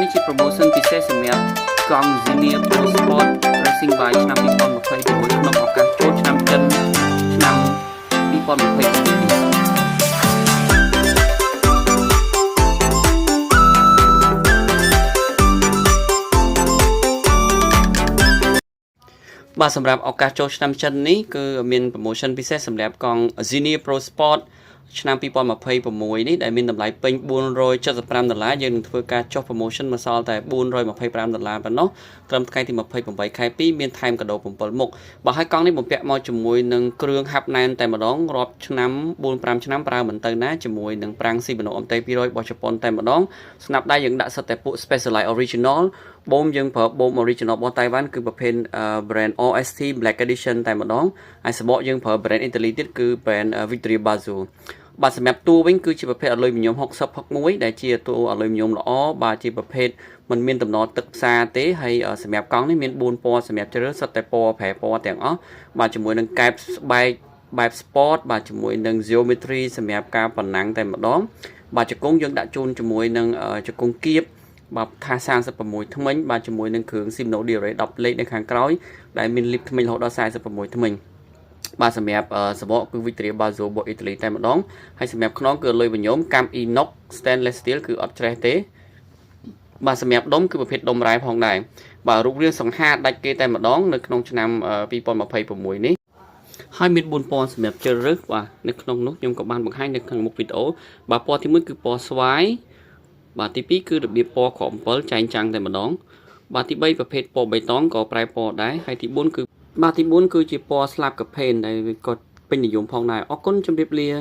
នេះជា promotion ពិសេសសម្រាប់កង់ Xenia Pro Sport Racing Bike ឆ្នាំ2026ក្នុងឱកាសចូលឆ្នាំចិនឆ្នាំ2026នេះបាទសម្រាប់ឱកាសចូលឆ្នាំចិននេះគឺមាន promotion ពិសេសសម្រាប់កង់ Xenia Pro Sport ឆ្នាំ2026នេះដែលមានតម្លៃពេញ475ដុល្លារយើងនឹងធ្វើការចុះ promotion មកសល់តែ425ដុល្លារប៉ុណ្ណោះត្រឹមថ្ងៃទី28ខែ2មានថែមកាដូ7មុខបើហើយកង់នេះបំពាក់មកជាមួយនឹងគ្រឿងហាប់ណែនតែម្ដងរាប់ឆ្នាំ4 5ឆ្នាំប្រើមិនទៅណាជាមួយនឹងប្រាំង Shimano MT 200របស់ជប៉ុនតែម្ដងស្នាប់ដៃយើងដាក់សិតតែពួក Specialized Original បូមយើងប្រើបូម original របស់តៃវ៉ាន់គឺប្រភេទ brand OST Black Edition តែម្ដងហើយសបកយើងប្រើ brand អ៊ីតាលីទៀតគឺ brand Victoria Bazzo បាទសម្រាប់តួវិញគឺជាប្រភេទអាលុយមីញ៉ុម60 61ដែលជាតួអាលុយមីញ៉ុមល្អបាទជាប្រភេទมันមានតំណទឹកផ្សារទេហើយសម្រាប់កង់នេះមាន4ពណ៌សម្រាប់ជ្រើសសុទ្ធតែពណ៌ប្រែពណ៌ទាំងអស់បាទជាមួយនឹងកែបស្បែកបែប sport បាទជាមួយនឹង geometry សម្រាប់ការប៉ុណ្ណាំងតែម្ដងបាទជង្គង់យើងដាក់ជូនជាមួយនឹងជង្គង់គៀបបាទថា36ធ្មេញបាទជាមួយនឹងគ្រឿង Shimano Dura 10លេខនៅខាងក្រោយដែលមានលីបធ្មេញរហូតដល់46ធ្មេញបាទសម្រាប់សបកគឺ Victoria Bazzo របស់អ៊ីតាលីតែម្ដងហើយសម្រាប់ខ្នងគឺលុយបញោមកាំ Inox Stainless Steel គឺអត់ច្រេះទេបាទសម្រាប់ដុំគឺប្រភេទដុំរ៉ែផងដែរបាទរូបរាងសង្ហាដាច់គេតែម្ដងនៅក្នុងឆ្នាំ2026នេះហើយមាន4ពណ៌សម្រាប់ជ្រើសរើសបាទនៅក្នុងនោះខ្ញុំក៏បានបង្ហាញនៅខាងមុខវីដេអូបាទពណ៌ទី1គឺពណ៌ស្វាយបាទទី2គឺរបៀបពណ៌ក្រ7ចែងចាំងតែម្ដងបាទទី3ប្រភេទពណ៌បៃតងក៏ប្រែពណ៌ដែរហើយទី4គឺបាទទី4គឺជាពណ៌ស្លាបកាផេនដែលក៏ពេញនិយមផងដែរអរគុណជម្រាបលា។